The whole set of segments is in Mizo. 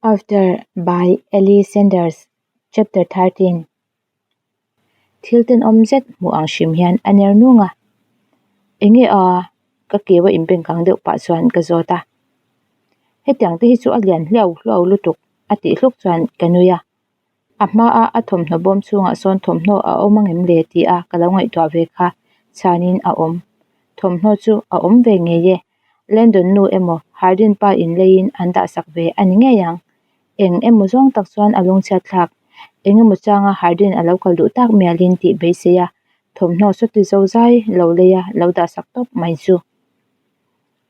After by Ellie Sanders Chapter 13 Thil tenawm zet hmuh ang hrim hian a ner nung a, Enge a? Ka keu a inbeng kang deuh pah chuan ka zawt a. Hetiang te hi chu a lian hliau hluau lutuk a tih hluk chuan ka nui a. A hma a a thawmhnaw bawm chhungah sawn thawmhnaw a awm angem le ti a ka lo ngaihtuah ve kha chhanin a awm. Thawmhnaw chu a awm ve ngei e. Landon nu emaw Hardin pa in leiin an dahsak ve a ni ngei ang. Eng emaw zawng tak chuan a lungchhiat thlak. Eng emaw changa Hardin a lo kal duh tak mialin tih beisei a, thawmhnaw sawti zo zai lo lei a lo dahsak tawp mai chu.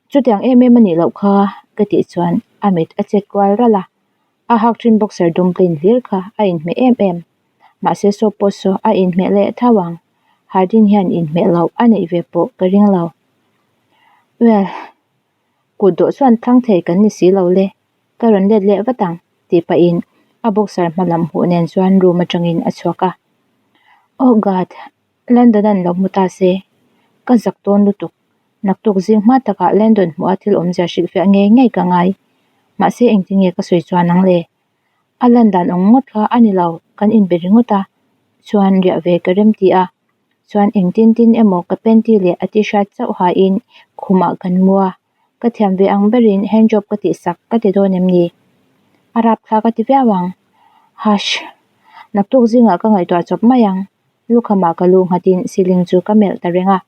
Chutiang em em a nih loh kha ka tih chuan a mit a chet kual ralh a, a hak thin boxer dum plain hlir kha a inhmeh em em. Mahse saw pawh saw a inhmeh leh tho ang, Hardin hian inhmeh loh a neih ve pawh ka ring lo. Well, kut dawh chuan thlang thei kan ni si lo le, ka rawn let leh vat ang tih pahin a boxer hma lam huh nen chuan room atangin a chhuak a. Oh God, London an lo hmu ta se, ka zak dawn lutuk. Naktuk zing hma takah Landon hmuh a thil awmzia hrilhfiah ngei ngei ka ngai. Mahse engtin nge ka sawi chuan ang le? A lan dan awng ngawt kha a ni lo, kan inbe ringawt a, chuan riah ve ka rem ti a. Chuan engtin tin emaw ka panty leh a t-shirt chauh hain khumah kan mu a, ka thiam ve ang berin hand job ka tihsak ka ti dawn em ni? A rapthlak a ti viau ang. Hush! Naktuk zingah ka ngaihtuah chawp mai ang. Lukhamah ka lu nghatin ceiling chu ka melh ta reng a.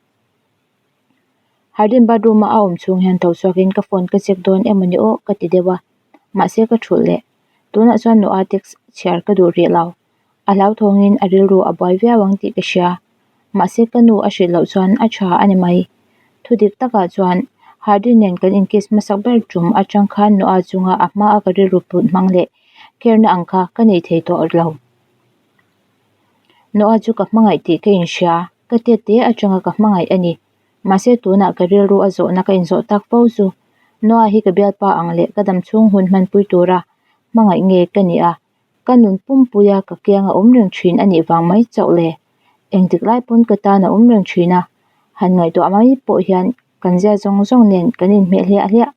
Hardin bathroom a a awm chhung hian tho chhuakin ka phone ka check dawn emaw ni aw ka ti deuh a, mahse ka thulh leh. Tunah chuan Noah text chhiar ka duh rih lo. A hlauthawngin a rilru a buai viau ang tih ka hria. Mahse ka nu a hrilh loh chuan a tha a ni mai. Thu dik takah chuan Hardin nen kan inkiss hmasak ber tum atang khan Noah chunga a hmaa ka rilru put hmang leh care na ang kha ka nei thei tawh lo. Noah chu ka hmangaih tih ka inhria. Ka tet te atanga ka hmangaih a ni. Mahse tunah ka rilru a zawhna ka inzawh tak fo chu. Noah hi ka bialpa ang leh ka damchhung hun hmanpui tura hmangaih nge ka ni a, ka nun pumpuia ka kiang a awm reng thin a nih vang mai chauh le. Engtik lai pawn ka tan a awm reng thin a, han ngaihtuah mai pawh hian kan zia zawng zawng nen kan inhmeh hliah hliah.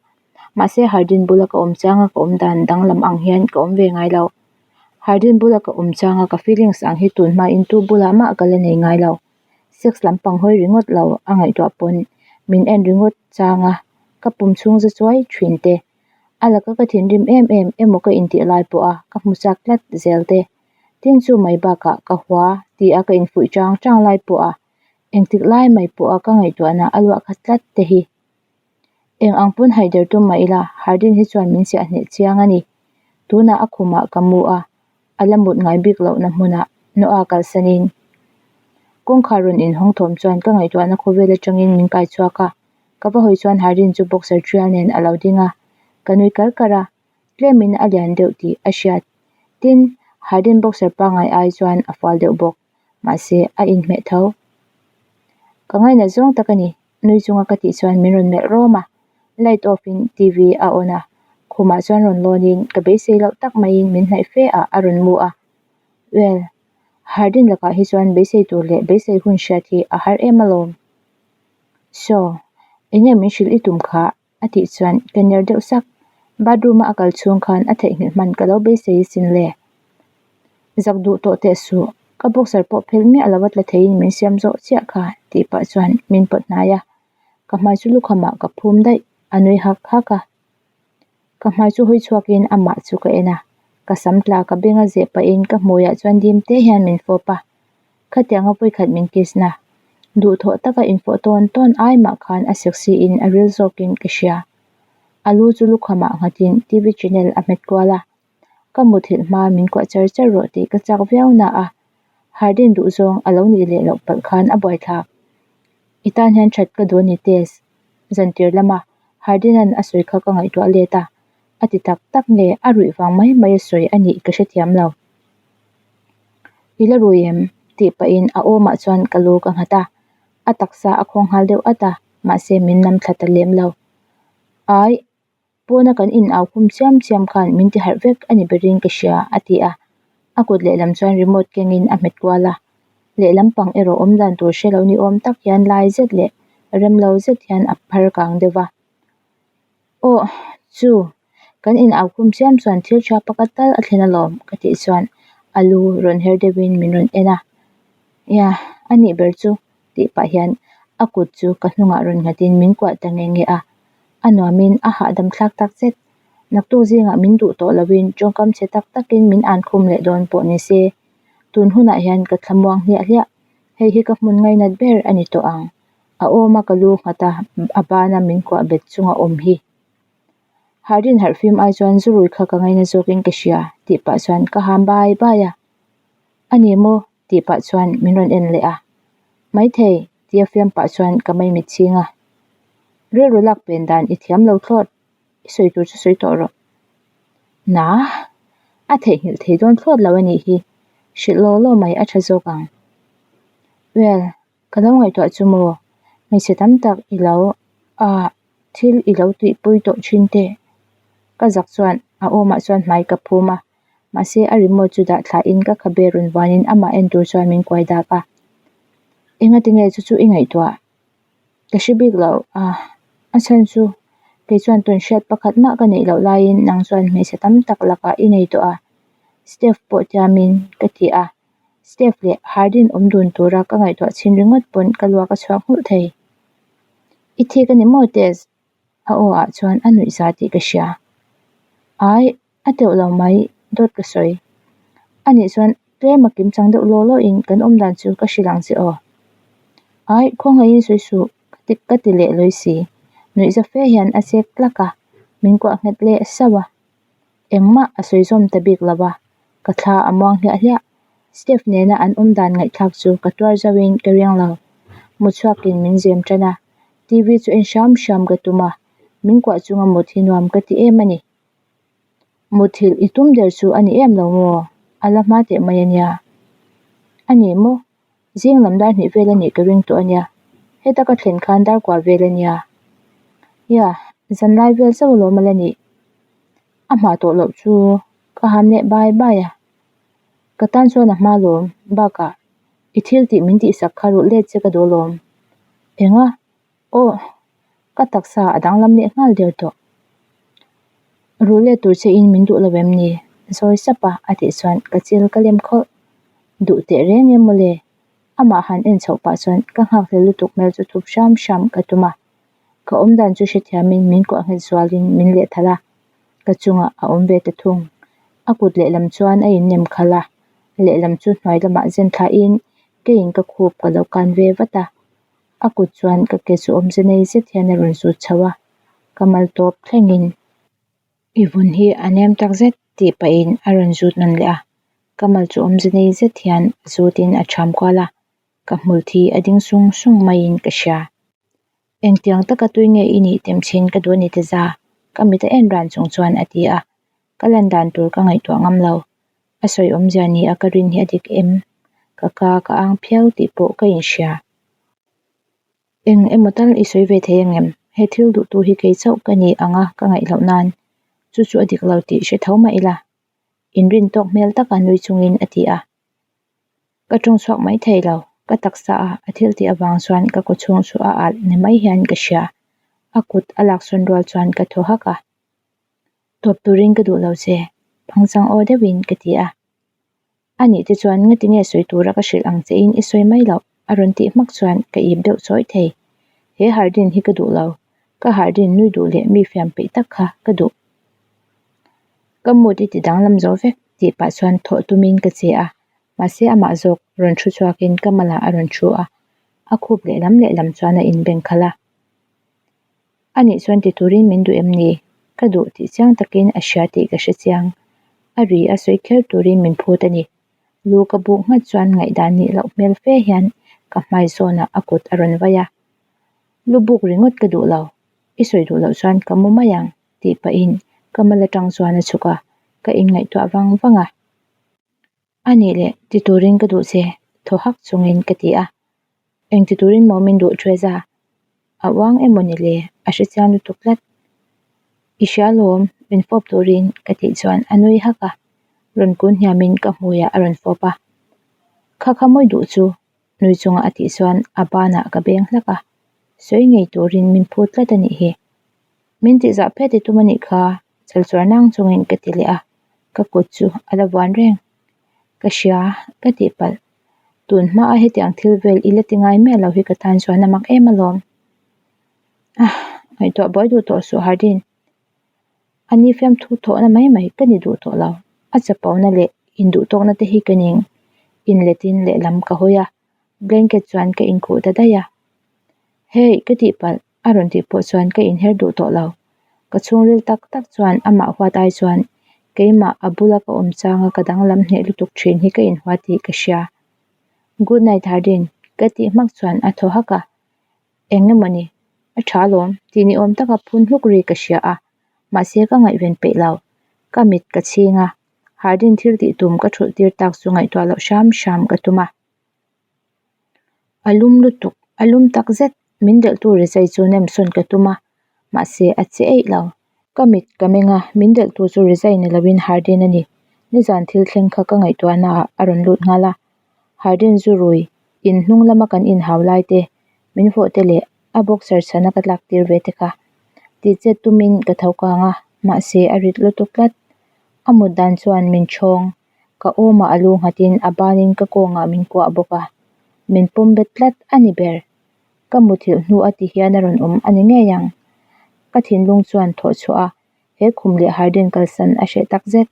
Mahse Hardin bula ka awm changa ka awm dan danglam ang hian ka awm ve ngai lo. Hardin bula ka awm changa ka feelings ang hi tun hmain tu bulah mah ka la nei ngai lo. Sex lampang hawi ringawt lo a ngaihtuah pawn min en ringawt changa ka pum chhung za chuai thin te. A laka ka thinrim em em emaw ka intih lai pawha ka hmu chak tlat zel te. Tin chu mai bakah ka hua ti a ka infuih chang chang lai pawha engtik lai mai pawha ka ngaihtuahna a luah khat tlat te hi. Eng ang pawn haider tum mah ila Hardin hi chuan min chiah hneh chiang a ni. Tunah a khumah ka mu a, a la mut ngai bik lohna hmunah Noah kalsanin kawngkhar rawn inhawng thawm chuan ka ngaihtuahna khawvel atangin min kai chhuak a. Ka va hawi chuan Hardin chu boxer trial nen a lo ding a, ka nui kar kar a, tlemin a lian deuh tih a hriat. Tin, Hardin boxer pangngai ai chuan a fual deuh bawk, mahse a inhmeh tho. Ka ngainat zawng tak a ni. Nui chunga ka tih chuan min rawn melh rawm a, light off in TV a on a, khumah chuan rawn lawn in ka beisei loh tak maiin min hnaih fe ah a rawn mu a. Well, Hardin lakah hi chuan beisei tur leh beisei hun hriat hi a har em alawm. So, enge min hrilh i tum kha? A tih chuan ka ner deuh sak. Bathroom a a kal chhung khan a theihnghilh hman ka lo beisei asin le. Zak duh tawh teh suh, ka boxer pawh phel miah lo a tla theiin min siam zawh chiah kha tih pah chuan min pawt hnai a. Ka hmai chu lukhamah ka phum daih, a nui hak hak a. Ka hmai chu hawi chhuakin amah chu ka en a, ka sam tla ka benga zeh pahin ka hmuiah chuan dim te hian min fawp a. Khatianga vawikhat min kiss na. Duhthawh taka infawh tawn tawn ai mah khan a sexy in a ril zawkin ka hria. A lu chu lukhamah nghatin TV channel a hmet kual a. Ka muthilh hma min kuah char char rawh tih ka chak viau na a, Hardin duh zawng a lo nih leh loh palh khan a buaithlak. I tan hian that ka duh a ni Tess. Zantir lama Hardin-a'n a sawi kha ka ngaihtuah let a, a ti tak tak nge a ruih vang mai mai a sawi a nih ka hrethiam lo. I la rui em? tih pahin a awmah chuan ka lu ka nghat a, a taksa a khawng nghal deuh at a, mahse min nam thla ta lem lo. Ai, pawna kan in au khum chiam chiam khan min ti harh vek a ni berin ka hria a ti a, a kut lehlam chuan remote kengin a hmet kual a, lehlam pang erawh awm dan tur hre lo ni awm tak hian lai zet leh rem lo zet hian a phar kang deuh va. Aw, chu! Kan in au khum chiam chuan thil tha pakhat tal a thlen alawm ka tih chuan a lu rawn her deuhin min rawn en a. Ia, a nih ber chu tih pah hian a kut chu ka hnungah rawn nghatin min kuah ta nge nge a. A nuamin a hahdam thlak tak zet. Naktuk zingah min duh tawh loin tawngkam chhe tak takin min an khum leh dawn pawh ni se. Tun hunah hian ka thlamuang hliah hliah. Hei hi ka hmun ngainat ber a ni tawh ang. A awma ka lu nghat a, a bana min kuah bet chunga awm hi. Hardin harhfim ai chuan zurui kha ka ngaina zawkin ka hria tih pah chuan ka ham bai bai a. A ni maw? tih pah chuan min rawn en leh a. Maithei tia fiam pah chuan ka maimit chhing a. Rilru lak pen dan i thiam lo thlawt, i sawi tur chu sawi tawh rawh. Na, a theihnghilh thei dawn thlawt lo a nih hi, hrilh law law mai a tha zawk ang. Well, Ka lo ngaihtuah chu maw? Hmeichhe tam tak i lo ah thil i lo tihpui tawh thin te? Ka zak chuan a awmah chuan hmai ka phum a, mahse a remote chu dah thlahin ka khabe rawn vuanin amah en tur chuan min kuai dak a. Engati nge chu chu i ngaihtuah? Ka hre bik lo a, a chhan chu kei chuan tawn hriat pakhat mah ka neih loh laiin nang chuan hmeichhe tam tak lakah i nei tawh a, Steph pawh tiamin ka ti a. Steph leh Hardin awm dun tura ka ngaihtuah chhin ringawt pawn ka luak a chhuak nghulh thei. I thik a ni maw Tess? A aw ah chuan a nuih za tih ka hria. Ai, a teuh lo mai, dawt ka sawi. Anih chuan tlem a kim chang deuh law law in kan awm dan chu ka hrilh ang che aw. Ai, khawngaihin sawi suh, ka ti ka ti leh lawi si. Nuih za fe hian a chek tlak a, min kuah nghet leh sauh a. Engmah a sawi zawm ta bik lo a, ka thla a muang hliah hliah. Steph nena an awm dan ngaihthlak chu ka tuar zauhin ka riang lo. Mutchhuakin min zem tan a, TV chu en hram hram ka tum a, min kuah chunga mut hi nuam ka ti em a ni. Muthilh i tum der chu a ni em lo maw? A la hma teh mai a nia. A ni maw? Zing lam dar hnih vel a nih ka ring tawh a nia. Heta ka thlen khan dar kua vel a nia. Ia, zanlai vel chauh alawm a la nih. A hma tawh loh chu ka ham leh bai bai a. Ka tan chuan a hma lawm, bakah i thil tih min tihsak kha rulh let che ka duh alawm. Enga? Aw, ka taksa a danglam leh nghal der tawh. Rulh let tur che in min duh lo em ni? Zawi sap a a tih chuan ka chil ka lem khawlh. Duh teh reng em mawle? Amah han en chhoh pah chuan ka nghakhlel lutuk hmel chu thup hram hram ka tum a. Ka awmdan chu hrethiamin min kuah nghet zualin min lehthal a, ka chungah a awm ve ta thung. A kut lehlam chuan a innem khalh a, lehlam chu hnuai lamah zen thlahin keiin ka khup ka lo kan ve vat a. A kut chuan ka ke chu awmze nei zet hian a rawn zut chho a, ka mal tawp thlengin. I vun hi a nem tak zet tih pahin a rawn zut nawn leh a, ka mal chu awmze nei zet hian a zutin a ṭham kual a, ka hmul thi a ding sung sung maiin ka hria. Engtiang taka tui nge i nih tem chhin ka duh a ni te za, ka mit a en ran chung chuan a ti a, ka lan dan tur ka ngaihtuah ngam lo. A sawi awmzia ni a ka rin hi a dik em? Ka ka ka ang phiau tih pawh ka inhria. Eng emaw tal i sawi ve thei angem? He thil duhtu hi kei chauh ka ni ang a ka ngaih loh nan chu chu a dik lo tih hre tho mah ila. Inrin tawk hmel taka nui chungin a ti a. Ka tawng chhuak mai thei lo, ka taksa a a thil tih avang chuan ka kaw chhung chu a alh ni mai hian ka hria. A kut a laksawn rual chuan ka thaw hak a. Tawp turin ka duh lo che, pangchang aw deuhin ka ti a. A nih te chuan ngati nge sawi tura ka hrilh ang che in i sawi mai loh a rawn tih hmak chuan ka ip deuh chawi thei. He Hardin hi ka duh lo, ka Hardin nui duh leh mi fiam peih tak kha ka duh. Ka mood i ti danglam zo vek tih pah chuan thawh tumin ka che a, mahse amah zawk rawn thu chhuakin ka malah a rawn thu a, a khup lehlam lehlam chuan a inbeng khalh a. A nih chuan ti turin min duh em ni? Ka duh tih chiang takin a hria tih ka hre chiang. A ri a sawi kher turin min phut a ni. Lu ka buk nghat chuan ngaihdan nih loh hmel fe hian ka hmai zawnah a kut a rawn vai a. Lu buk ringawt ka duh lo. I sawi duh loh chuan ka mu mai ang tih pahin ka mal atang chuan a chhuk a, ka inngaihtuah vang vang a. A nih leh ti turin ka duh che, thaw hak chungin ka ti a. Eng ti turin maw min duh Treza? A uang emaw ni le, a hre chiang lutuk tlat. I hria lawm, min fawp turin ka tih chuan a nui hak a, rawn kun hniamin ka hmuiah a rawn fawp a. Kha kha mawi duh chu, nui chunga a tih chuan a banah ka beng hlak a, sawi ngei turin min phut tlat a nih hi. Min tihzah phet i tum a nih kha. Chal chuar nang chungin ka ti leh a, ka kut chu a la vuan reng. Ka hria, ka tihpalh. Tun hmaa hetiang thil vel i la ti ngai miah lo hi ka tan chuan a mak em alawm. Ah, ngaihtuah buai duh tawh suh Hardin. A ni fiamthu thawhna mai mai ka ni duh tawh lo. A chapona leh induhtawkna te hi ka ning. Inletin lehlam ka hawi a, blanket chuan ka inkhuh ta daih a. Hey, ka tihpalh. A rawn tih pawh chuan ka inher duh tawh lo. Ka chhungril tak tak chuan amah huat ai chuan keimah a bula ka awm changa ka danglam hneh lutuk thin hi ka inhua tih ka hria. Good night Hardin, ka tih hmak chuan a thaw hak a. Eng emaw ni? A tha alawm tih ni awm taka phun hluk ri ka hria a, mahse ka ngaihven peih lo. Ka mit ka chhing a, Hardin thil tih tum ka thulh tir tak chu ngaihtuah loh hram hram ka tum a. A lum lutuk, a lum tak zet, min delhtu rizai chu nem sawn ka tum a, mahse a che eih lo. Ka mit ka meng a, min delhtu chu rizai ni loin Hardin a ni. Nizan thil thleng kha ka ngaihtuahna ah a rawn lut nghal a. Hardin zu rui, in hnung lama kan inhau lai te, min fawh te leh a boxer chhana ka tlak tir ve te kha. Tih chet tumin ka tho kang a, mahse a rit lutuk tlat. A mut dan chuan min chhawng. Ka awmah a lu nghatin a banin ka kawngah min kuah bawk a, min pawm bet tlat a ni ber. Ka muthilh hnu a ti hian a rawn awm a ni ngei ang. Ka thinlung chuan thawh chhuah a, he khum leh Hardin kalsan a hreh tak zet.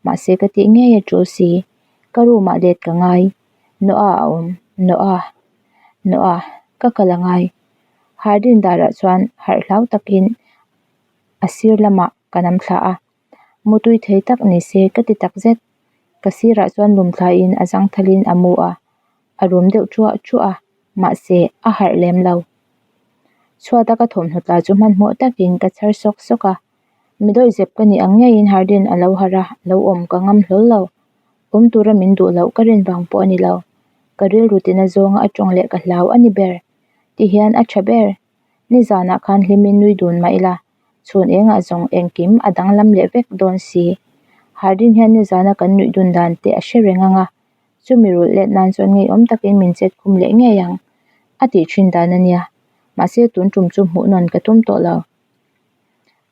Mahse ka tih ngei a tul si. Ka room ah let ka ngai. Noah a awm. Noah. Noah. Ka kal a ngai. Hardin darah chuan harh hlau takin a sir lamah ka nam thla a. Mutui thei tak ni se ka ti tak zet. Ka sirah chuan lum thlaiin a zangthalin a mu a, a rum deuh thuah thuah a, mahse a harh lem lo. Chhuata ka thawmhnaw tla chu hmanhmawh takin ka chhar sawk sawk a, mi dawihzep ka nih ang ngeiin Hardin a lo harh a, lo awm ka ngam hlawl lo. Awm tura min duh loh ka rin vang pawh a ni lo. Ka rilru tina zawnga a tawng leh ka hlau a ni ber. Tihian a tha ber. Nizanah khan hlimin nui dun mah ila, chhun engah zawng engkim a danglam leh vek dawn si. Hardin hian nizana kan nuih dun dan te a hre reng ang a, chumi rulh let nan chuan ngeiawm takin min chet khum leh ngei ang a tih thin dan a nia. Mahse tun tum chu hmuh nawn ka tum tawh lo.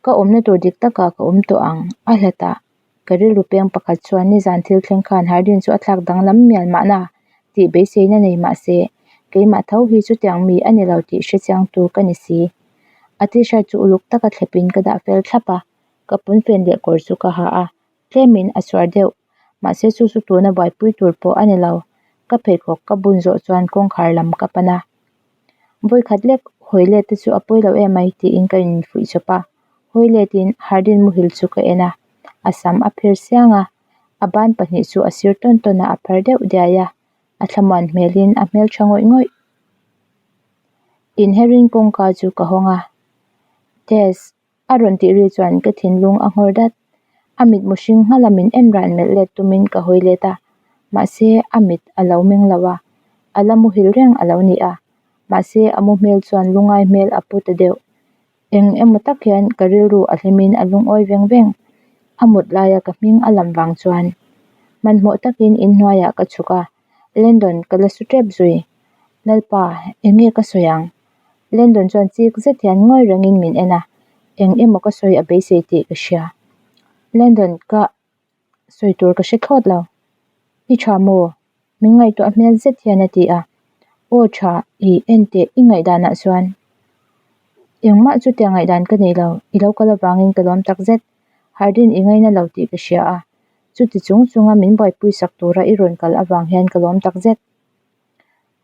Ka awmna tur dik takah ka awm tawh ang a hlatah ka rilru peng pakhat chuan nizan thil thleng khan Hardin chu a thlak danglam mial mahna tih beiseina nei mahse keimah tho hi chutiang mi a ni lo tih hrechiangtu ka ni si. A t-shirt chu uluk taka thlepin ka dah fel thlap a, ka pawnfen leh kawr chu ka ha a, tlemin a suar deuh. Mahse chu chu tuna buaipui tur pawh a ni lo. Ka pheikhawk ka bun zawh chuan kawngkhar lam ka pan a. Vawikhat lek hawi let te chu a pawi lo em mai tiin ka infuih chawp a, hawi letin Hardin muhil chu ka en a, a sam a phir siang a, a ban pahnih chu a sir tawn tawn a a phar deuh diai a, a thlamuan hmelin a hmeltha ngawih ngawih. Inherin kawngka chu ka hawng a, Tess. A rawn tih ri chuan ka thinlung a nghawr dat. A mit muhring nghala min en ran melh let tumin ka hawi let a, mahse a mit a lo meng lo a, a la muhil reng a lo ni a, mahse a mu hmel chuan lungai hmel a pu ta deuh. Eng emaw tak hian ka rilru a hlimin a lungawi veng veng. A mut laia ka hming a lam vang chuan hmanhmawh takin inhnuaiah ka chhuk a, Landon ka la su tep zui. Lalpa, eng nge ka sawi ang? Landon chuan chik zet hian ngawi rengin min en a, eng emaw ka sawi a beisei tih ka hria. Landon ka sawi tur ka hre thlawt lo. I tha maw? Min ngaihtuah hmel zet hian a ti a. Aw tha, i en teh i ngaihdanah chuan. Engmah chutia ngaihdan ka nei lo, i lo kal avangin ka lawm tak zet. Hardin i ngaina lo tih ka hria a, chuti chung chunga min buaipui sak tura i rawn kal avang hian ka lawm tak zet.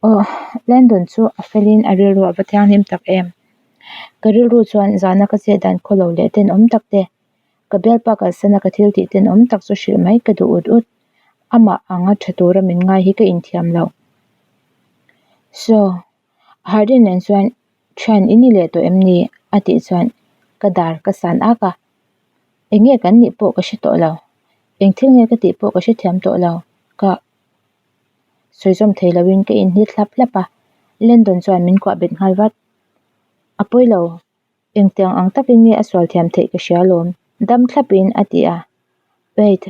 Aw, Landon chu a felin a rilru a va thianghlim tak em. Ka rilru chuan zana ka chet dan khaw lo leh tenawm tak te, ka bialpa kalsana ka thil tih tenawm tak chu hrilh mai ka duh ut ut. Amah anga tha tura min ngai hi ka inthiam lo. So, Hardin nen chuan thian i ni leh tawh em ni? a tih chuan ka dar ka san ak a. Eng nge kan nih pawh ka hre tawh lo. Eng thil nge ka tih pawh ka hrethiam tawh lo. Ka. Sawi zawm thei loin ka inhnit hlap hlap a, Landon chuan min kuah bet nghal vat. A pawi lo, engtiang ang takin nge a sual thiam theih ka hria alawm, dam thlapin a ti a. Wait,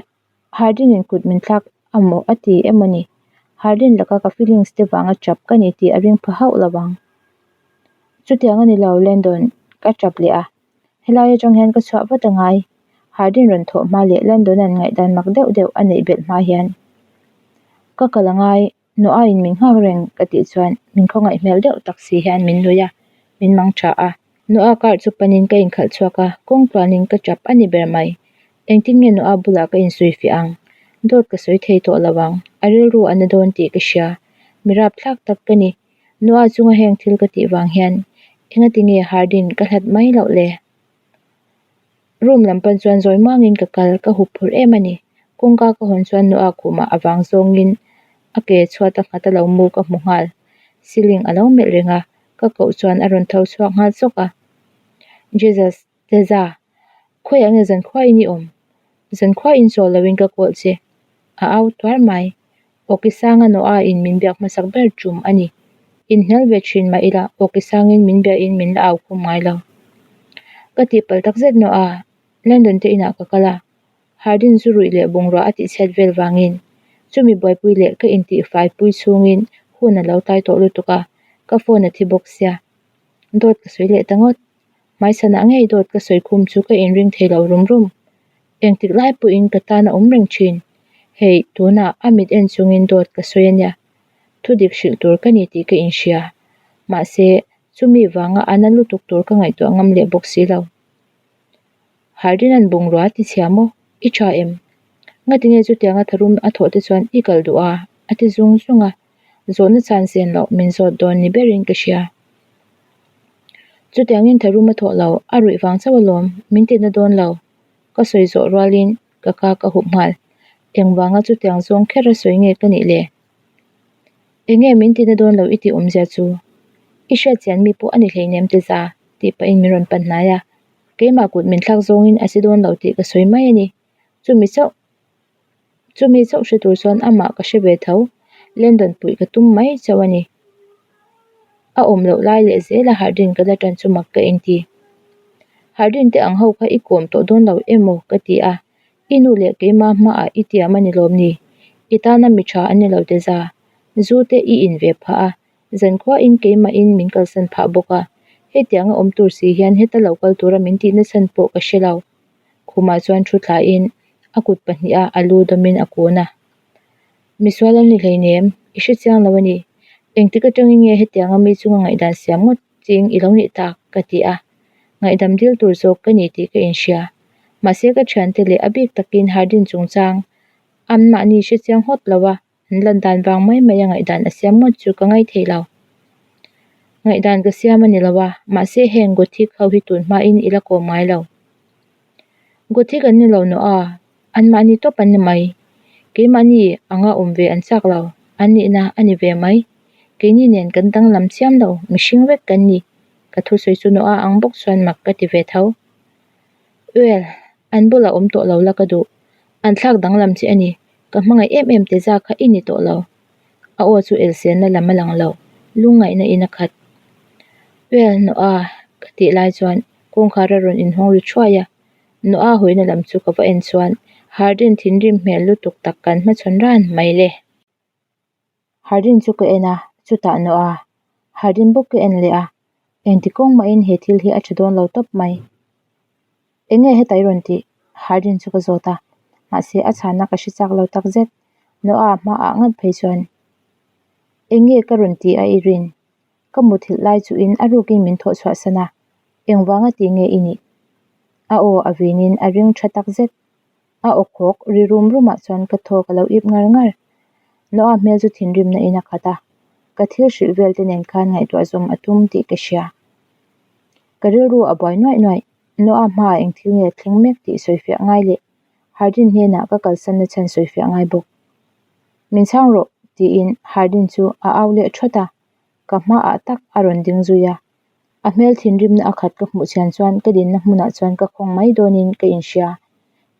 Hardin-in kut min thlak amaw a ti emaw ni? Hardin laka ka feelings te vanga tap ka ni tih a ring pha hauh lo ang. Chutiang a ni lo, Landon, ka tap leh a. Helai atang hian ka chhuah vat a ngai. Hardin rawn thawh hma leh Landon-a'n ngaihdan mak deuh deuh a neih belh hma hian ka kal a ngai, Noah-in min nghak reng ka tih chuan min khawngaih hmel deuh tak si hian min nuih a, min mang tha a. Noah car chu panin ka inkhalh chhuak a, kawng tluanin ka tap a ni ber mai. Engtin nge Noah bulah ka insuifiah ang? Dawt ka sawi thei tawh lo ang, a rilru a na dawn tih ka hria. Mi rapthlak tak ka ni. Noah chunga heng thil ka tih vang hian engati nge Hardin ka hlat mai loh le? Room lam pan chuan zawi muangin ka kal, ka hup phur em a ni. Kawngka ka hawn chuan Noah khumah a vang zawngin a ke chhuat a nghat a lo mu ka hmu nghal. Ceiling a lo melh reng a, ka koh chuan a rawn tho chhuak nghal chawk a. Jesus, Teza, khawiah nge zankhuain i awm? Zankhuain chawl loin ka kawlh che, a au tuar mai. Awki sanga Noah-in min biak hmasak ber tum a ni. Inhnial ve thin mah ila awki sangin min biahin min la au khum ngai lo. Ka tihpalh takzet Noah, Landon te inah ka kal a, Hardin zu ruih leh bungrua a tihchhiat vel vangin chumi buaipui leh ka intihfai pui chhungin hun a lo tlai tawh lutuk a, ka phone a thi bawk sia. Dawt ka sawi leh ta ngawt. Hmaichhanah ngei dawt ka sawi khum chu ka inring thei lo rum rum. Engtik lai pawhin ka tan a awm reng thin. Hei, tunah a mit en chungin dawt ka sawi a nia. Thudik hrilh tur ka ni tih ka inhria. Mahse, chumi vanga a na lutuk tur ka ngaihtuah ngam leh bawk si lo. Hardin-a'n bungrua ti chhia maw? I tha em? Ngatinge chutianga tharum a thawh te chuan i kal duh a? a ti zung zung a. Zawhna chan sen loh min zawt dawn ni berin ka hria. Chutiangin tharum a thawh lo, a ruih vang chauh alawm, min tina dawn lo. Ka sawi zawh rualin ka ka ka hup nghal. Engvanga chutiang zawng kher a sawi nge ka nih le? Enge min tina dawn lo i tih awmzia chu? I hriat chian mi pawh a ni hleinem Teza, tih pahin min rawn pan hnai a. Keimah kut min thlak zawngin a si dawn lo tih ka sawi mai a ni. Chumi chauh chumi chauh hre tur chuan amah ka hre ve tho. Landon puih ka tum mai chauh a ni. A awm loh lai leh zela Hardin ka la tan chu mak ka inti. Hardin te ang ho kha i kawm tawh dawn lo emaw ka ti a, i nu leh keima hmaah i tiam a ni lawm ni? I tana mi tha an ni lo Teza. Zu te i in ve phah a, Zankhuain keimahin min kalsan phah bawk a, hetianga awm tur si hian heta lo kal tura min tihna chhan pawh ka hre lo. Khumah chuan thu thlain a kut pahniha a lu dawmin a kun a. Misual an ni hleinem, i hre chiang lo a ni. Engtik atangin nge hetianga mi chunga ngaihdan siam ngawt ching i lo nih tak? ka ti a. Ngaihdam dil tur zawk ka ni tih ka inhria. Mahse ka thiante leh a bik takin Hardin chungchang anmahni hre chiang hawt lo a. An lan dan vang mai mai a ngaihdan a siam ngawt chu ka ngaih theih lo. Ngaihdan ka siam a ni lo a, mahse heng Gothic ho hi tun hmain i la kawm ngai lo. Gothic an ni lo nawh a, anmahni tawp an ni mai. Keimahni anga awm ve an chak lo, an nihna a ni ve mai. Keini nen kan danglam chiam lo, mihring vek kan ni. Ka thusawi chu nawh a ang bawk chuan mak ka ti ve tho. Well, an bulah awm tawh lo la ka duh. An thlak danglam che a ni. Ka hmangaih em em te za kha i ni tawh lo. A aw chu elsenna lam a lang lo, lungngaihna in a khat. Well, Noah, ka tih lai chuan kawngkhar a rawn inhawng ri thuai a. Noah hawina lam chu ka va en chuan Hardin thinrim hmel lutuk tak kan hmachhawn ran mai le. Hardin chu ka en a, chutah Noah, Hardin bawk ka en leh a, engti kawng mahin he thil hi a tha dawn lo tawp mai. Eng nge heta i rawn tih? Hardin chu ka zawt a, mahse a chhanna ka hre chak lo tak zet. Noah hmaah ngat phei chuan, Eng nge ka rawn tih a i rin? Ka muthilh lai chuhin a rukin min thawh chhuah san a, engvanga ti nge i nih? A aw a vinin a ring tha tak zet. A aw khawk ri rum rumah chuan ka thaw ka lo ip ngar ngar. Noah hmel chu thinrimna in a khat a, ka thil hrilh vel te nen khan ngaihtuah zawm a tum tih ka hria. Ka rilru a buai nuaih nuaih. Noah hmaah eng thil nge thleng mek tih sawifiah ngai leh Hardin hnenah ka kalsan na chhan sawifiah ngai bawk. Min chhang rawh tiin Hardin chu a au leh thawt a, ka hmaah tak a rawn ding zui a. A hmel thinrimna a khat ka hmuh chian chuan ka dinna hmunah chuan ka khawng mai dawnin ka inhria.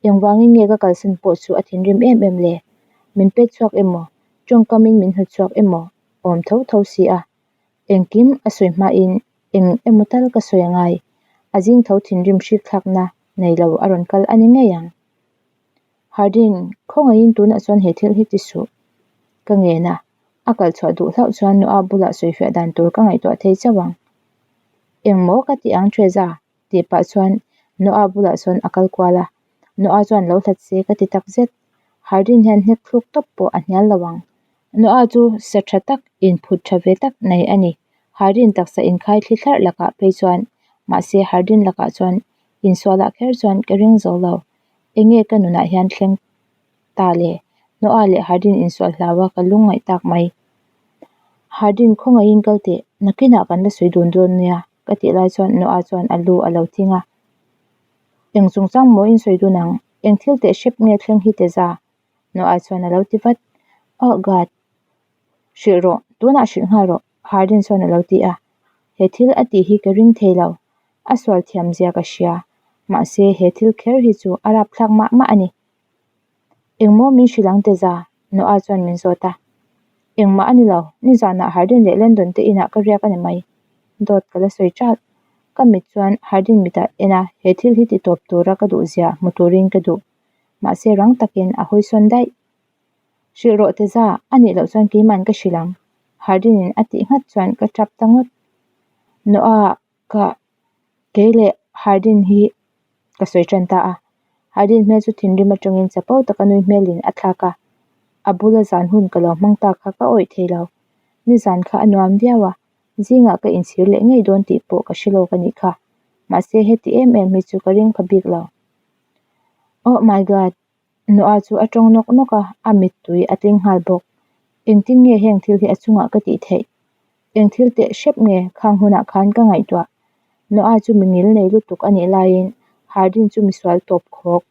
Engvangin nge ka kalsan pawh chu a thinrim em em le? Min pet chhuak emaw, tawngkamin min hnawt chhuak emaw awm tho tho si a. Engkim a sawi hmain eng emaw tal ka sawi a ngai. A zing tho thinrim hrik thlakna nei lo a rawn kal a ni ngei ang. Hardin, khawngaihin tunah chuan he thil hi ti suh. Ka ngen a, a kal chhuah duh hlauh chuan Noah bulah sawifiah dan tur ka ngaihtuah thei chauh ang. Engmaw ka ti ang Treza? tih pah chuan Noah bulah chuan a kal kual a. Noah chuan lo hlat se ka ti takzet. Hardin hian hnek thluk tawp pawh a hnial lo ang. Noah chu sa tha tak, inphut tha ve tak nei a ni. Hardin taksa inkhai thli thlarh lakah phei chuan, mahse Hardin lakah chuan insualah kher chuan ka ring zo lo. Enge ka nunah hian thleng ta le? Noah leh Hardin insual hlau a ka lungngaih tak mai. Hardin khawngaihin kal teh, nakinah kan la sawi dun dawn nia ka tih lai chuan Noah chuan a lu a lo thing a. Eng chungchang maw in sawi dun ang? Eng thil teh hrep nge thleng hi Teza? Noah chuan a lo ti vat. Oh God! Hrilh rawh, tunah hrilh nghal rawh, Hardin chuan a lo ti a. He thil a tih hi ka ring thei lo. A sual thiam zia ka hria. Mahse he thil kher hi chu a rapthlak mah mah a ni. Engmaw min hrilh ang Teza? Noah chuan min zawt a. Engmah a ni lo, nizanah Hardin leh Landon te inah ka riak a ni mai. Dawt ka la sawi ṭalh. Ka mit chuan Hardin mitah en a, he thil hi ti tawp tura ka duh zia hmu turin ka duh. Mahse rang takin a hawi sawn daih. Hrilh rawh Teza, a nih loh chuan keiman ka hrilh ang. Hardin in a tih nghat chuan ka ṭap ta ngawt. Noah ka kei leh Hardin hi ka sawi ṭan ta a. Hardin hmel chu thinrim aṭangin chapo taka nui hmelin a thlak a. A bula zan hun ka lo hmang ta kha ka awih thei lo. Nizan kha a nuam viau a, zingah ka inchhir leh ngei dawn tih pawh ka hre lawk a nih kha. Mahse heti em em hi chu ka ring pha bik lo. Oh my God! Noah chu a tawng nawk nawk a, a mittui a tling nghal bawk. Engtin nge heng thil hi a chungah ka tih theih? Eng thil teh hrep nge khang hunah khan ka ngaihtuah? Noah chu mi ngil nei lutuk a nih laiin Hardin chu misual tawp khawk.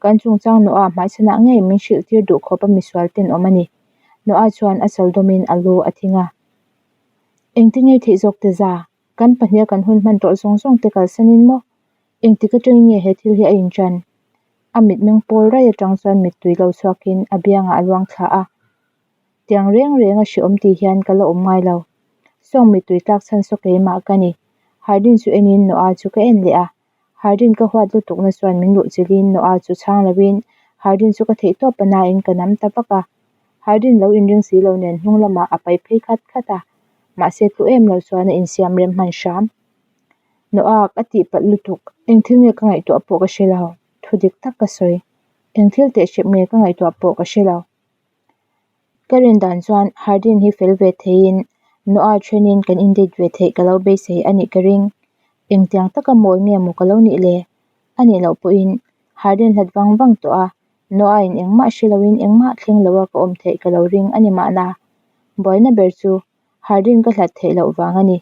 Kan chungchang Noah hmaichhanah ngei min hrilh tir duh khawp a misual tenawm a ni. Noah chuan a chal dawmin a lu a thing a. Engtin nge theih zawk te za? Kan pahniha kan hun hman tawh zawng zawng te kalsanin maw? Engtik atangin nge he thil hi a inṭan? A mitmeng pawl raih atang chuan mittui lo chhuakin a biangah a luang thla a. Tiang reng reng a hreawm tih hian ka la awm ngai lo. Sawng mittui tlak chhan saw keimah ka ni. Hardin chu enin Noah chu ka en leh a. Hardin ka huat lutukna chuan min luh chilhin Noah chu chhang loin Hardin chu ka theih tawp a nain ka nam ta vak a. Hardin lo inring si lo nen hnung lamah a pai phei khat khat a. Mahse tlu em lo chuan a insiam rem hman hram. Noah ka tihpalh lutuk, eng thil nge ka ngaihtuah pawh ka hre lo, thu dik tak ka sawi. Eng thil teh hrep nge ka ngaihtuah pawh ka hre lo. Ka rin dan chuan Hardin hi fel ve theiin Noah thenin kan in date ve theih ka lo beisei a nih ka ring. Engtiang taka mawl nge maw ka lo nih le? A nih loh pawhin Hardin hlat vang vang tawh a, Noah in engmah hre loin engmah thleng loa ka awm theih ka lo ring a ni mahna. Buaina ber chu Hardin ka hlat theih loh vang a ni.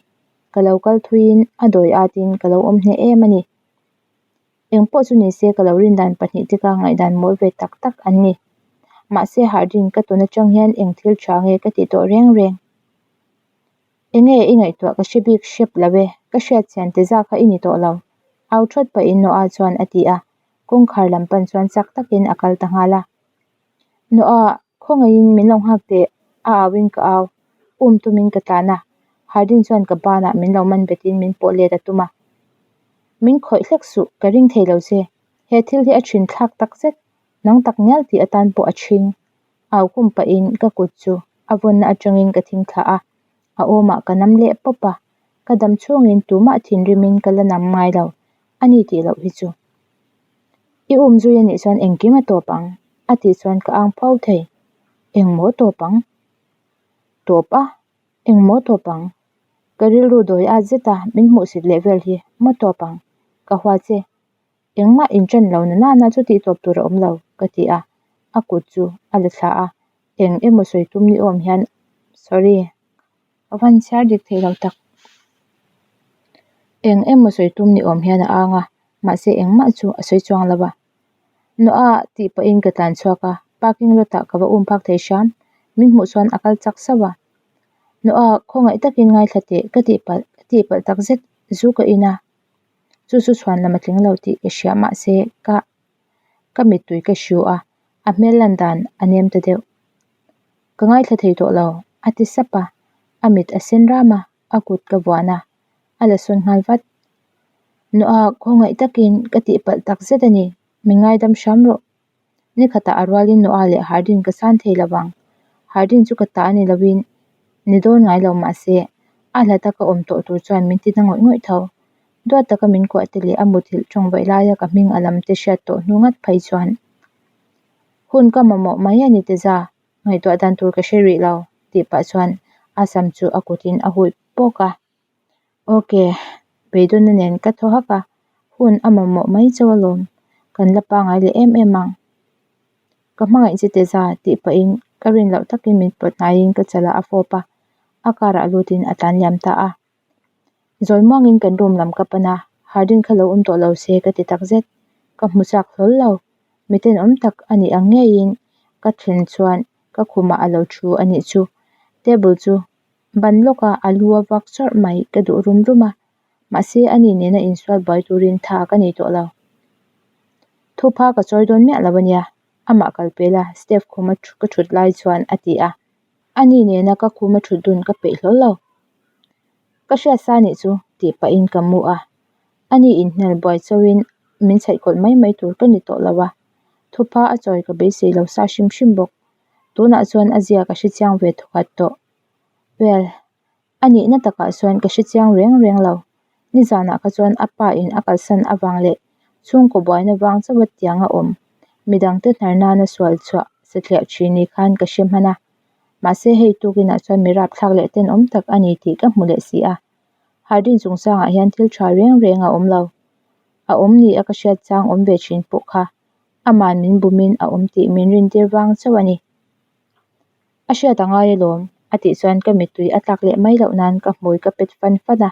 Ka lo kal thuiin a dawi atin ka lo awm hneh em a ni. Eng pawh chu ni se ka lo rin dan pahnih te kha ngaihdan mawl ve tak tak an ni. Mahse Hardin ka tun atang hian eng thil tha nge ka tih tawh reng reng. Enge i ngaihtuah ka hre bik hrep lo e, ka hriat chian te zah kha i ni tawh lo. Au thawt pahin Noah chuan a ti a, kawngkhar lam pan chuan chak takin a kal ta nghal a. Noah, khawngaihin min lo nghak teh, a au in ka au. Um tumin ka tlan a, Hardin chuan ka banah min lo man betin min pawh let a tum a. Min khawih hlek suh, ka ring thei lo che. He thil hi a thin thlak tak zet, nang tak ngial tih atan pawh a chhing. Au kum pahin ka kut chu a vawnna atangin ka thing thlah a, a awmah ka nam leh pawp a. Ka dam chhungin tumah thinrimin ka la nam ngai lo, a ni tih loh hi chu. I um zui a nih chuan engkim a tawp ang, a tih chuan ka ang pho thei. Engmaw tawp ang? Tawp a? Engmaw tawp ang? Ka rilru dawi at zet a, min hmuhsit leh vel hi maw tawp ang? Ka hua che. Engmah inṭan lo na nana chu tih tawp tur a awm lo, ka ti a. A kut chu a la thla a, eng emaw sawi tum ni awm hian, Sorry. A van chhiar dik thei lo tak. Eng emaw sawi tum ni awm hian a ang a, mahse engmah chu a sawi chuang lo a. Noah tih pahin ka tlan chhuak a, parking lot ah ka va um phak thei hram. Min hmuh chuan a kal chak sauh a. Noah, khawngaih takin ngaithla teh, ka tihpalh, ka tihpalh tak zet, zu ka in a. Chu chu chhuan lam a tling lo tih ka hria mahse ka ka mittui ka hriu a, a hmel lan dan a nem ta deuh. Ka ngaithla thei tawh lo, a ti sap a, a mit a sen ram a, a kut ka vuan a, a la sawn nghal vat. Noah, khawngaih takin ka tihpalh tak zet a ni, min ngaidam hram rawh. Ni khatah a rualin Noah leh Hardin ka san thei lo vang. Hardin chu ka ta a ni loin, ni dawn ngai lo mahse, a hlata ka awm tawh tur chuan min ti na ngawih ngawih tho. Duat taka min kuah te leh a muthilh tawngvaih laia ka hming a lam te hriat tawh hnu ngat phei chuan hun ka mamawh mai a ni Teza, ngaihtuah dan tur ka hre rih lo tih pah chuan a sam chu a kutin a hui pawk a. Ok, beidawnna nen ka thaw hak a, hun a mamawh mai chauh alawm, kan la pangai leh em em ang. Ka hmangaih che Teza tih pahin ka rin loh takin min pawt hnaiin ka chalah a fawp a, a car ah lutin a tlan liam ta a. Zawi muangin kan room lam ka pan a, Hardin kha lo awm tawh lo se ka ti takzet, ka hmu chak hlawl lo. Mi tenawm tak a nih ang ngeiin ka thlen chuan ka khumah a lo thu a nih chu. Table chu ban lawka a lu a vak chawrh mai ka duh rum rum a, mahse ani nena insual buai turin tha ka nei tawh lo. Thupha ka chawi dawn miah lo a nia, amah kal pel a Steph khuma ka thut lai chuan a ti a. Ani nena ka khuma thut dun ka peih hlawl lo. Ka hriat sa nih chu tih pahin ka mu a, ani inhnial buai chauhin min chhaihkawlh mai mai tur ka ni tawh lo a, thupha a chawi ka beisei lo sa hrim hrim bawk. Tunah chuan a zia ka hrechiang ve thawkhat tawh. Well, a nihna takah chuan ka hrechiang reng reng lo. Nizanah kha chuan a pa in a kalsan avang leh chhungkaw buaina vang chauha tiang a awm. Midangte hnar nana sual chhuah satliah thin ni khan ka hre hman a. Mahse hei tukinah chuan mi rapthlak leh tenawm tak a ni tih ka hmu leh si a. Hardin chungchangah hian thil tha reng reng a awm lo. A awm ni a ka hriat chang awm ve thin pawh kha aman min bumin a awm tih min rintir vang chauh a ni. A hriat a ngai alawm, a tih chuan ka mittui a tlak leh mai loh nan ka hmui ka pet fan fan a,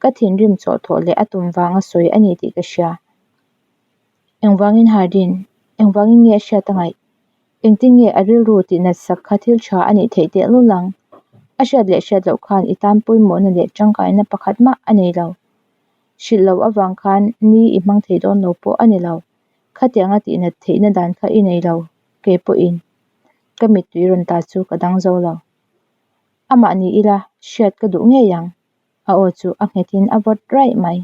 ka thinrim chawhthawh leh a tum vanga sawi a ni tih ka hria. Engvangin Hardin? Engvangin nge a hriat a ngaih? Engtin nge a rilru tih nat sak kha thil tha a nih theih teh lul ang? A hriat leh hriat loh khan i tan pawimawhna leh tangkaina pakhat mah a nei lo. Hrilh loh avang khan ni i hmang thei dawn lo pawh a ni lo. Khatianga tih nat theihna dan kha i nei lo, kei pawhin ka mittui rawn ta chu ka dang zo lo. Amah ni ila hriat ka duh ngei ang, a aw chu a nghetin a vawt raih mai.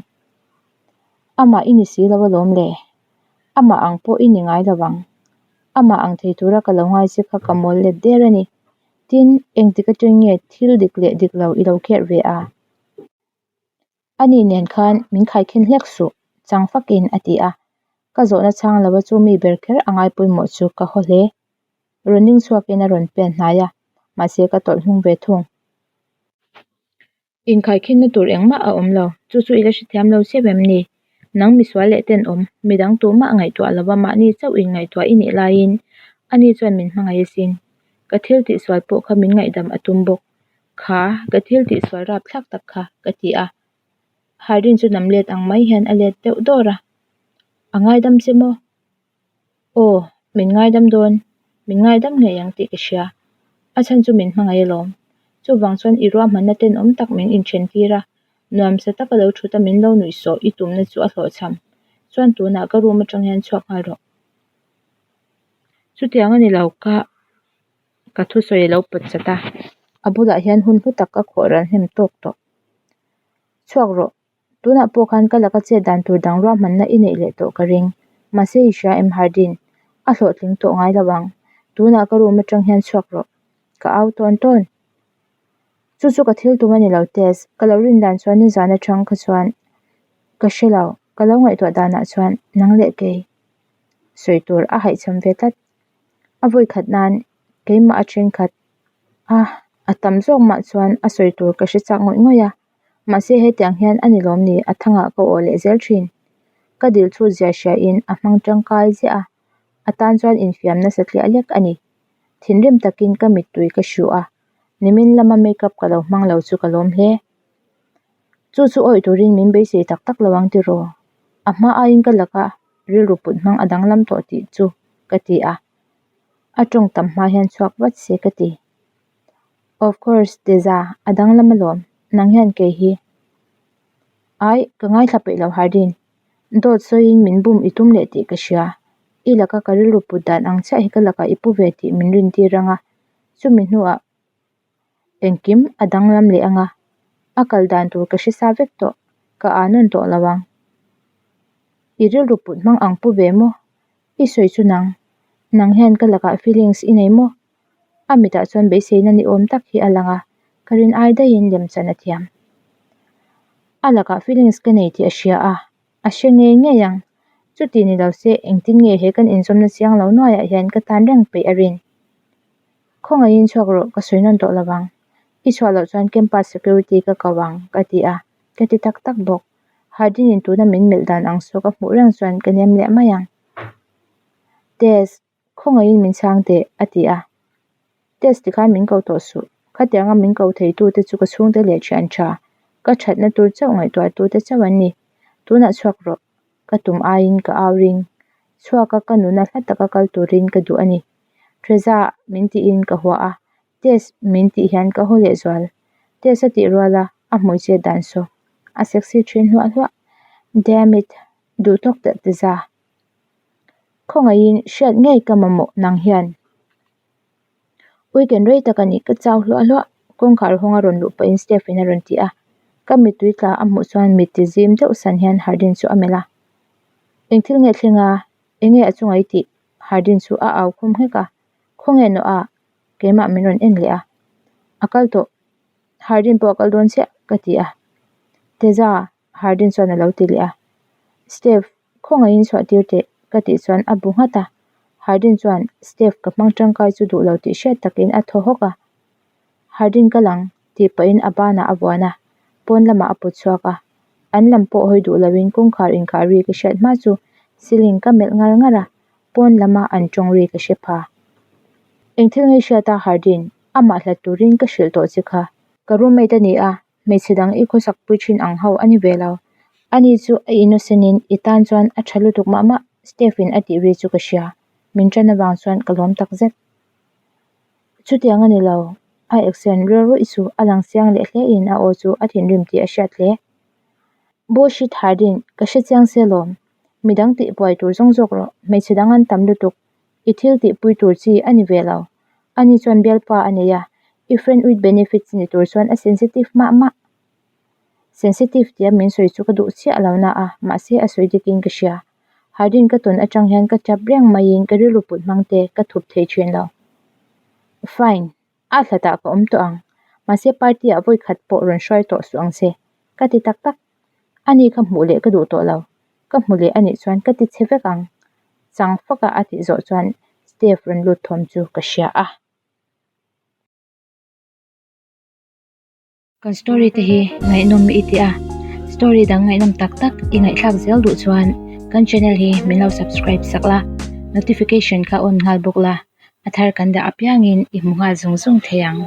Amah i ni si lo alawm le, amah ang pawh i ni ngai lo ang. Amah ang thei tura ka lo ngai che kha ka mawl let der a ni. Tin, engtik atang nge thil dik leh dik lo i lo kherh ve a? Ani nen khan min khaikhin hlek suh, chang fakin a ti a. Ka zawhna chhang lova chu mi ber kher a ngai pawimawh chu ka haw hle. Rawn ding chhuakin a rawn pen hnai a, mahse ka tawlh hnung ve thung. Inkhaikhinna tur engmah a awm lo, chu chu i la hrethiam lo chiau em ni? Nang misual leh tenawm, midang tumah ngaihtuah lova mahni chauh inngaihtuah i nih laiin ani chuan min hmangaih asin. Ka thil tihsual pawh kha min ngaihdam a tum bawk. Kha, ka thil tihsual rapthlak tak kha, ka ti a. Hardin chu nam let ang mai hian a let deuh dawr a. A ngaidam che maw? Aw, min ngaidam dawn. Min ngaidam ngei ang tih ka hria. A chhan chu min hmangaih alawm. Chuvang chuan i ruahmanna tenawm tak min inthen tir a, nuamsa taka lo thut a min lo nuih sawh i tumna chu a hlawhchham. Chuan tunah ka room atang hian chhuak nghal rawh. Chutiang a ni lo ka. Ka thusawi a lo pawt chat a, a bulah hian hun hlu tak ka khawh ral hnem tawk tawh. Chhuak rawh, tunah pawh khan ka laka chet dan tur dang ruahmanna i neih leh tawh ka ring. Mahse i hria em Hardin, a hlawhtling tawh ngai lo ang. Tunah ka room atang hian chhuak rawh. Ka au tawn tawn. Chu chu ka thil tum a ni lo Tess, ka lo rin dan chuan nizan atang kha chuan ka hre lo, ka lo ngaihtuah danah chuan nang leh kei sawi tur a haihchham ve tlat. A vawi khat nan keimah a thenkhat a a tam zawk mah chuan a sawi tur ka hre chak ngawih ngawih a mahse hetiang hian a ni lawm ni a thangah ka awh leh zel thin. Ka dil chhut zia hria in a hmang tangkai ziah a a tan chuan infiam nasa tliah lek a ni. Thinrim takin ka mittui ka hruh a nimin lama makeup ka lo hmang lo chu ka lawm hle. Chu chu awih turin min beisei tak tak lo ang tiraw? A hma aiin ka laka rilru put hmang a danglam tawh tih chu ka ti a, a tawng tam hma hian chhuak vat se ka ti. Of course, Teza, a danglam alawm, nang hian kei hi. Ai, ka ngaithla peih lo Hardin, dawt sawiin min bum i tum leh tih ka hria, i laka ka rilru put dan ang chiah hi ka lakah i pu ve tih min rintir ang a, chumi hnuah Engkim a danglam leh ang a, a kal dan tur ka hre sa vek tawh, ka aa nawn tawh lo ang. I rilru put hmang ang pu ve maw? I sawi chu nang, nang hian ka lakah feelings i nei maw? A mitah chuan beiseina ni awm tak hi a lang a, ka rin ai daihin lemchan a thiam. A lakah feelings ka nei tih a hria a, a hre ngei ngei ang. Chuti ni lo se engtin nge he kan inzawmna chiang lo nuaiah hian ka tan reng peih a rin. Khawngaihin chhuak rawh, ka sawi nawn tawh lo ang. I chhuah loh chuan campus security ka ko ang, ka ti a, ka ti tak tak bawk. Hardin-in tuna min melh dan ang saw ka hmuh reng chuan ka nem leh mai ang. Tess, khawngaihin min chhang teh, a ti a. Tess tikhan min ko tawh suh. Khatianga min ko theitute chu ka chhungte leh thian tha, ka thatna tur chauh ngaihtuahtute chauh an ni. Tunah chhuak rawh. Ka tum aiin ka au ring. Chhuaka ka nuna hla taka kal turin ka duh a ni. Treza min tiin ka hua a, Tess min tih hian ka haw lehzual. Tess a tih rual a, a hmui chet dan saw. A sexy thin hluah hluah. Damn it! Duh tawk teh Teza. Khawngaihin hriat ngei ka mamawh nang hian. Weekend rei tak a ni, ka chau hluah hluah. Kawngkhar hawng a rawn luh pahin Steph-in a rawn ti a. Ka mittui tla a hmuh chuan mit ti zim deuh san hian Hardin chu a melh a. Eng thil nge thleng a? Enge a chunga i tih? Hardin chu a au khum nghek a. Khawnge Noah? Keimah min rawn en leh a. A kal tawh. Hardin pawh a kal dawn chiah ka ti a. Teza, Hardin chuan a lo ti leh a. Steph, khawngaihin chhuah tir teh ka tih chuan a bu nghat a. Hardin chuan Steph ka hmang tangkai chu duh lo tih hriat takin a thaw hawk a. Hardin ka lang tih pahin a banah a vuan a, pawn lamah a put chhuak a. An lam pawh hawi duh loin kawngkhar inkhah ri ka hriat hma chu ceiling ka melh ngar ngar a, pawn lama an tawng ri ka hre pha. Eng thil ngei hriat a Hardin, amah hlat turin ka hrilh tawh che kha. Ka roommate a ni a, hmeichhe dang i khawsak pui thin ang ho a ni ve lo. Ani chu a innocent in i tan chuan a tha lutuk mah mah, Steph in a tih ri chu ka hria. Min tan avang chuan ka lawm tak zet. Chutiang a ni lo, a accent ril ruih chu a lang chiang leh hle in a aw chu a thinrim tih a hriat hle. Bullshit Hardin, ka hre chiang se lawm. Midang tih buai tur zawng zawk rawh, hmeichhe dang an tam lutuk. I thil tih pui tur chi a ni ve lo. Ani chuan bialpa a nei a, i friend with benefits ni tur chuan a sensitive mah mah. Sensitive tia min sawi chu ka duh chiah lo na a, mahse a sawi dikin ka hria. Hardin ka tawn atang hian ka tap reng maiin ka rilru put hmang te ka thup thei thin lo. Fine. A hlatah ka awm tawh ang. Mahse party ah vawi khat pawh rawn hruai tawh suh ang che. Ka ti tak tak. Ani kha hmuh leh ka duh tawh lo. Ka hmu leh anih chuan ka ti chhe vek ang. Chang faka a tih zawh chuan Steph rawn lut thawm chu ka hria a. Kan story te hi ngaihnawm i ti a, story dang ngaihnawm tak tak i ngaihthlak zel duh chuan kan channel hi min lo subscribe sak la, notification kha on nghal bawk la, a thar kan dah apiangin i hmu nghal zung zung thei ang.